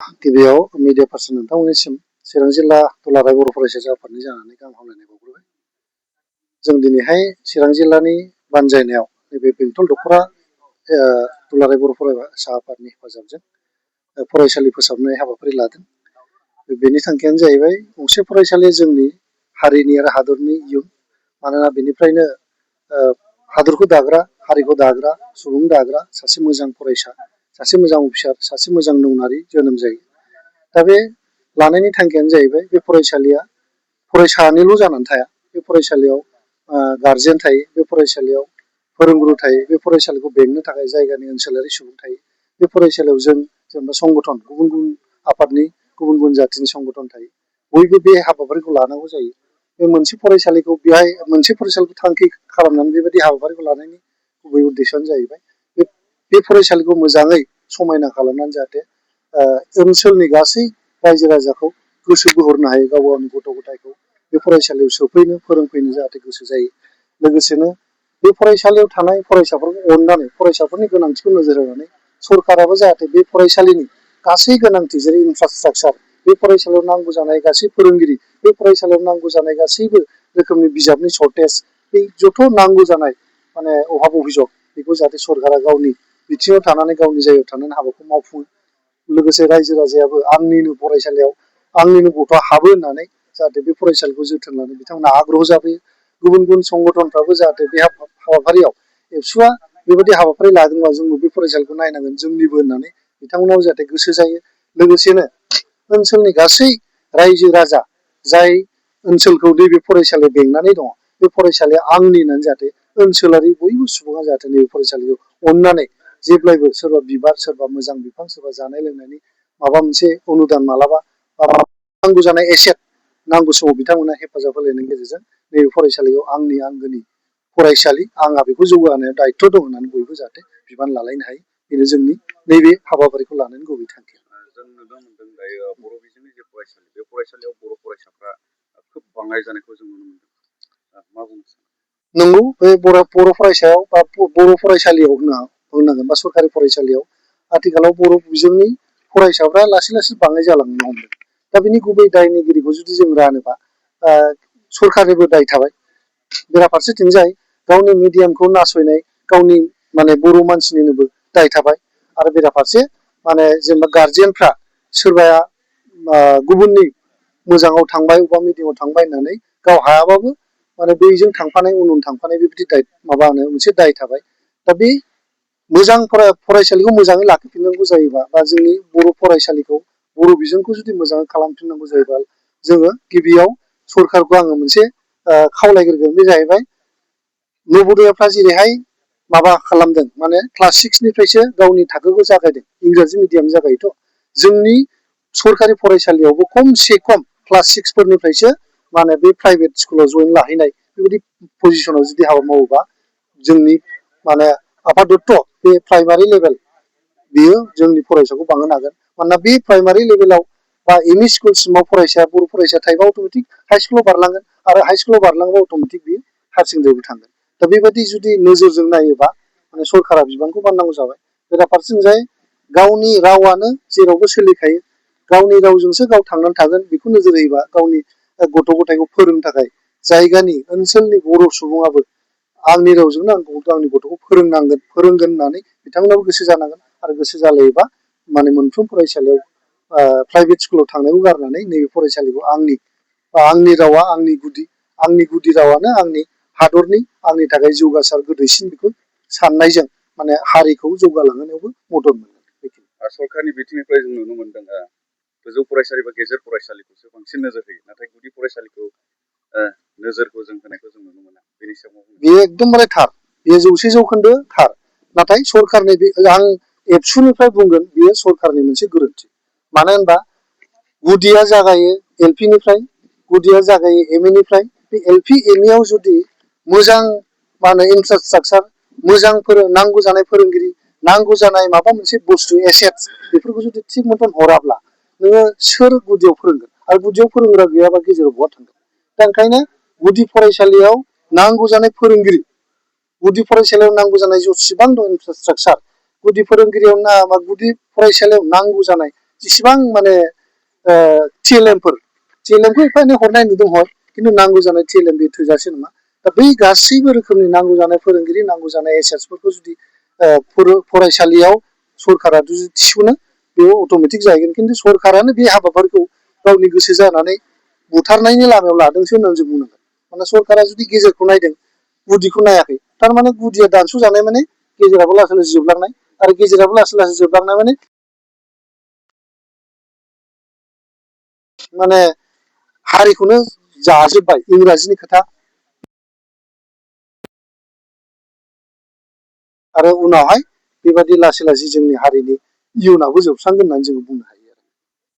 गिबियाव media person नोंथांमोननिसिम चिरां जिल्ला दुलाराय बर' फरायसा आफादनि जानानै गाहाम हामलायनाय बावग्रोबाय। जों दिनैहाय चिरां जिल्लानि बानजायनायाव नैबे बेंटल दख'रा दुलाराय बर' फरायसा आफादनि हेफाजाबजों फरायसालि फोसाबनाय हाबाफारि लादों। बेनि थांखियानो जाहैबाय गंसे फरायसालिया जोंनि हारिनि आरो हादरनि इयुन। मानोना बेनिफ्रायनो हादरखौ दाग्रा, हारिखौ दाग्रा, सुबुं दाग्रा सासे मोजां फरायसा, सासे मोजां अफिसार, सासे मोजां नौनारि जोनोम जायो। दा बे लानायनि थांखियानो जाहैबाय बे फरायसालिया फरायसानिल' जानानै थाया। बे फरायसालियाव गारजेन थायो, बे फरायसालियाव फोरोंगुरु थायो, बे फरायसालिखौ बेंनो थाखाय जायगानि ओनसोलारि सुबुं थायो। बे फरायसालियाव जों जेनेबा संगठन, गुबुन गुबुन आफादनि गुबुन गुबुन जाथिनि संगठन थायो। बयबो बे हाबाफारिखौ लानांगौ जायो। बे मोनसे फरायसालिखौ बेहाय मोनसे फरायसालिखौ थांखि खालामनानै बेबायदि हाबाफारिखौ लानायनि गुबै उद्देश्यआनो जाहैबाय बे फरायसालिखौ मोजाङै समायना खालामनानै जाहाथे ओनसोलनि गासै रायजो राजाखौ गोसो बोहरनो हायो, गाव गावनि गथ' गथायखौ बे फरायसालियाव सोफैनो फोरोंफैनो जाहाथे गोसो जायो। लोगोसेनो बे फरायसालियाव थानाय फरायसाफोरखौ अननानै, फरायसाफोरनि गोनांथिखौ नोजोर होनानै सरकाराबो जाहाथे बे फरायसालिनि गासै गोनांथि जेरै इनफ्रास्ट्राकचार, बे फरायसालियाव नांगौ जानाय गासै फोरोंगिरि, बे फरायसालियाव नांगौ जानाय गासैबो रोखोमनि बिजाबनि सर्टेज, बे जथ' नांगौ जानाय माने अभाब अभिजग बेखौ जाहाथे सरकारा गावनि बिथिङाव थानानै गावनि जायगायाव थानानै हाबाखौ मावफुङो। लोगोसे रायजो राजायाबो आंनिनो फरायसालियाव आंनिनो गथ'आ हाबो होननानै जाहाथे बे फरायसालिखौ जोथोन लानो बिथांमोना आग्रह जाबोयो। गुबुन गुबुन संगठनफ्राबो जाहाथे बे हाबाफारियाव एबसुआ बेबायदि हाबाफारि लादोंबा जोंबो बे फरायसालिखौ नायनांगोन जोंनिबो होननानै बिथांमोनाव जाहाथे गोसो जायो। लोगोसेनो ओनसोलनि गासै रायजो राजा जाय ओनसोलखौ नैबे फरायसालिया बेंनानै दङ, बे फरायसालिया आंनि होननानै जाहाथे ओनसोलारि बयबो सुबुङा जाहाथे नैबे फरायसालिखौ अननानै जेब्लायबो सोरबा बिबार, सोरबा मोजां बिफां, सोरबा जानाय लोंनायनि माबा मोनसे अनुदान मालाबा नांगौ जानाय एसेट नांगौ समाव बिथांमोना हेफाजाब होलायनायनि गेजेरजों नैबे फरायसालियाव आंनि आंगोनि फरायसालि, आंहा बेखौ जौगाहोनायाव दायित्व दं होननानै बयबो जाहाथे बिबान लालायनो हायो। बेनो जोंनि नैबे हाबाफारिखौ लानायनि गुबै थांखि। जों नुनो मोनदों दायो बर' बिजोंनि जे फरायसालि, बे फरायसालियाव बर' फरायसाफ्रा खोब बाङाय जानायखौ जों नुनो मोनदों। मा बुंनो सानो? नंगौ, बे बर' फरायसायाव बा बर' फरायसालियाव बुंनांगोन बा सरकारि फरायसालियाव आथिखालाव बर' बिजोंनि फरायसाफ्रा लासै लासै बाङाय जालांनो हमदों। दा बिनि गुबै दायनिगिरिखौ जुदि जों रानोबा सरकारनिबो दाय थाबाय। बेराफारसेथिंजाय गावनि मिडियामखौ नासयनाय गावनि माने बर' मानसिनिनोबो दाय थाबाय। आरो बेराफारसे माने जेनेबा गारजेनफ्रा सोरबाया गुबुननि मोजाङाव थांबाय, अबेबा मिडियामाव थांबाय होननानै गाव हायाबाबो माने बैजों थांफानाय, उन उन थांफानाय बेबायदि माबानो मोनसे दाय थाबाय। दा बे मोजां फरायसालिखौ मोजाङै लाखिफिननांगौ जायोबा, बा जोंनि बर' फरायसालिखौ बर' बिजोंखौ जुदि मोजाङै खालामफिननांगौ जायोबा, जोङो गिबियाव सरकारखौ आङो मोनसे खावलायग्रोगोन। बे जाहैबाय नबोदयाफ्रा जेरैहाय माबा खालामदों, माने क्लास 6निफ्रायसो गावनि थाखोखौ जागायदों, इंराजि मिडियाम जागायोथ'। जोंनि सरकारि फरायसालियावबो खमसे खम क्लास 6फोरनिफ्रायसो माने बे प्राइभेट स्कुलाव जइन लाहैनाय बेबायदि पजिसनाव जुदि हाबा मावोबा जोंनि माने आपातत बे प्राइमारि लेभेल बेयो जोंनि फरायसाखौ बांहोनो हागोन। मानोना बे प्राइमारि लेभेलाव बा एम इ स्कुलसिमाव फरायसाया बर' फरायसा थायोबा अट'मेटिक हाइ स्कुलाव बारलांगोन, आरो हाइ स्कुलाव बारलाङोबा अट'मेटिक बेयो हायार सेकेन्डारियावबो थांगोन। दा बेबायदि जुदि नोजोरजों नायोबा माने सरकारा बिबानखौ बाननांगौ जाबाय। बेराफारसेथिंजाय गावनि रावानो जेरावबो सोलिखायो, गावनि रावजोंसो गाव थांनानै थागोन बेखौ नोजोर होयोबा गावनि गथ' गथायखौ फोरोंनो थाखाय जायगानि ओनसोलनि बर' सुबुङाबो आंनि रावजोंनो आं गावनि गथ'खौ फोरोंनांगोन, फोरोंगोन होननानै बिथांमोनाबो गोसो जानांगोन। आरो गोसो जालायोबा माने मोनफ्रोम फरायसालियाव प्राइभेट स्कुलाव थांनायखौ गारनानै नैबे फरायसालिखौ आंनि रावा आंनि गुदि रावानो आंनि हादरनि, आंनि थाखाय जौगासार गोदैसिन, बेखौ साननायजों माने हारिखौ जौगालांहोनायावबो मदद मोनगोन। सरकारनि बिथिंनिफ्राय जों नुनो मोनदों गोजौ फरायसालि बा गेजेर फरायसालिखौसो बांसिन नोजोर होयो, नाथाय गुदि फरायसालिखौ नोजोरखौ जों होनायखौ जों नुनो मोना। बेनि सायाव बेयो एकदमबारे थार, बेयो 100% थार। नाथाय सरकारनि आं एबसुनिफ्राय बुंगोन, बेयो सरकारनि मोनसे गोरोन्थि। मानो होनबा गुदिया जागायो एल पि निफ्राय, गुदिया जागायो एम इ निफ्राय। बे एल पि एम इ आव जुदि मोजां मा होनो इनफ्रास्ट्राकचार, मोजां नांगौ जानाय फोरोंगिरि, नांगौ जानाय माबा मोनसे बुस्थु एसेट्स बेफोरखौ जुदि थिग मथन हराब्ला नोङो सोर गुदियाव फोरोंगोन? आरो गुदियाव फोरोंग्रा गैयाबा गेजेराव बहा थांगोन? दा ओंखायनो गुदि फरायसालियाव नांगौ जानाय फोरोंगिरि, गुदि फरायसालियाव नांगौ जानाय जेसेबां दं इनफ्रास्ट्राकचार, गुदि फरायसालियाव नांगौ जानाय जेसेबां माने TLM-फोर TLM-खौ एफा एनै हरनाय नुदों हय खिन्थु नांगौ जानाय TLM बे थोजासे नङा। दा बै गासैबो रोखोमनि नांगौ जानाय फोरोंगिरि नांगौ जानाय एसार्सफोरखौ जुदि फरायसालियाव सरकारा जुदि थिसनो बेयाव अट'मेटिक जाहैगोन। खिन्थु सरकारानो बे हाबाफारिखौ गावनि गोसो जानानै बुथारनायनि लामायाव लादोंसो होननानै जों बुंनांगोन। माने सरकारा जुदि गेजेरखौ नायदों गुदिखौ नायाखै थारमाने गुदिया दानस'जानाय माने गेजेराबो लासै लासै जोबलांनाय आरो गेजेराबो लासै लासै जोबलांनाय माने हारिखौनो जाजोब्बाय इंराजिनि खोथा आरो उनावहाय बेबायदि लासै लासै जोंनि हारिनि इयुनाबो जोबस्रांगोन होननानै जोङो बुंनो हायो।